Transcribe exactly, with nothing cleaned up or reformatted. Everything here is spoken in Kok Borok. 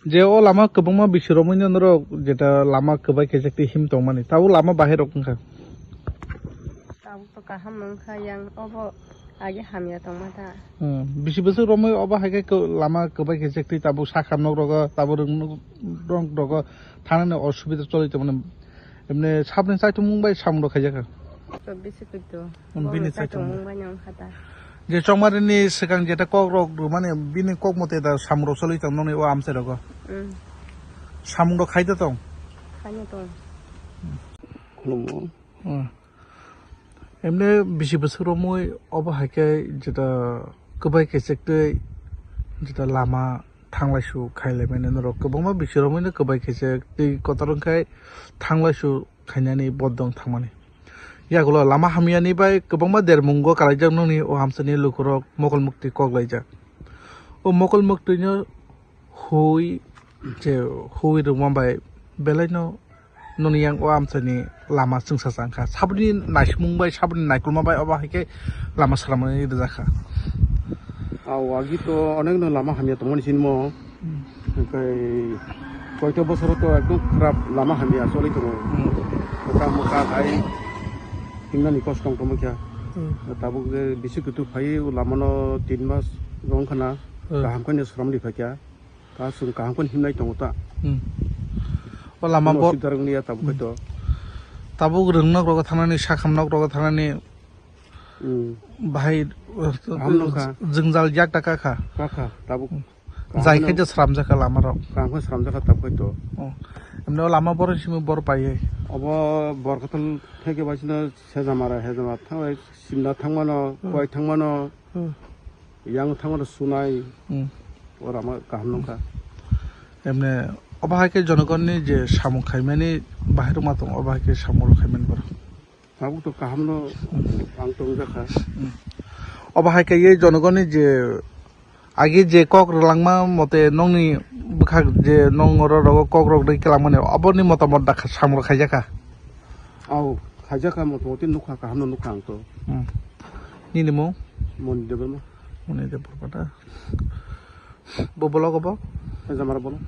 Je o lama kwbangma bisi romwi no norok jeta lama kwbai khe chekti him tongmani, tabuk lama bahai rok wngkha. Tabuk to kaham wngkha, yang obo age hamya tongma ta. Hmm, bisi bwswk romwi obo hai khe kw-, lama kwbai khe chekti tabuk sakha nok rogo tabuk rwng nok rogo thangnani osubida choli tongmani. Emne sabni chaitumung bai samung rok khaijak kha. To bisi kuitu. Hmm, bini chaitumung bai nang kha ta. Je chongmarini swkang jeta kok rok rwmani bini kok mote da samung rok choli tong nokni o amchai rogo. Hmm. Samung rok khai da tong. Khai no tong. Khulumo. Hmm. Emne bisi bwswk romwi obo hai khe jeta kwbai khe chektwi jeta lama thanglaisu khailaimani norok kwbangma bisi romwino kwbai khe chektwi kotor wngkhai thanglaisu khainani bodong thangmani. Yagulo lama hamyani bai kwbangma dermungo kalaijak nokni o amchaini lukurok mokol muktwi koklaijak. O mokol muktwino hui je hui rwma bai belaino noni yang o amchaini lama chwngsa chang kha. Saboni naisimung bai saboni naikolma bai obo hai khe lama swnamwi rijak kha. Aw, agi to onekno lama hamya tongmani sinmo. Hmm. Hwnkhe koito bosoro to ekdom khrap lama hamya choli tongo. Hmm. Moka moka hai himnani kosto wng tongma khe. Hmm. Tabuk je bisi kutu phai o lamano tin mas wng khana. Hmm. Kaham khe swnamwi phaikha. Ta chwng kaham khe himnai tongo ta. Hmm. O lama bo- Osubida wngya tabuk khe to. Tabuk rwngnok rogo thangnani, sakham nok rogo thangnani. Hmm. Bahai, uh, kaham nokha. Jwngjal yak ta kakha. Kakha, tabuk. Hmm. Kaham jai khe no- je sramjakha lama rok. Kaham khe sramjakha tabuk khe to. Oh. Emne o lama boro simi bor paiye. Obo Borkathal theke baisino Sejamara, Hejamara thanglai, Simna thangmano, hmm, Kuai thangmano. Hmm. Yang thangmano sunai, hmm, ora ma kaham nungkha. Emne, obo hai khe jonogonni je samung khaimani bahai rwma tongo, obo hai khe samung rok khaimani borok. Tabuk to kaham no ang tongjakha. Hmm. Obo hai khe ye jonogonni je agi je kok rwlangma mote nokni bwkhak je nong oro rogo kok rok rwi kwlangmani, oboni motamot da kha samung rok khaijakha. Au, khaijakha motamoti nukha kaham no nukha ang to. Hmm. Nini mung? Moni Debbarma. Moni Debbarma da. Bo block obo? Hejamara block.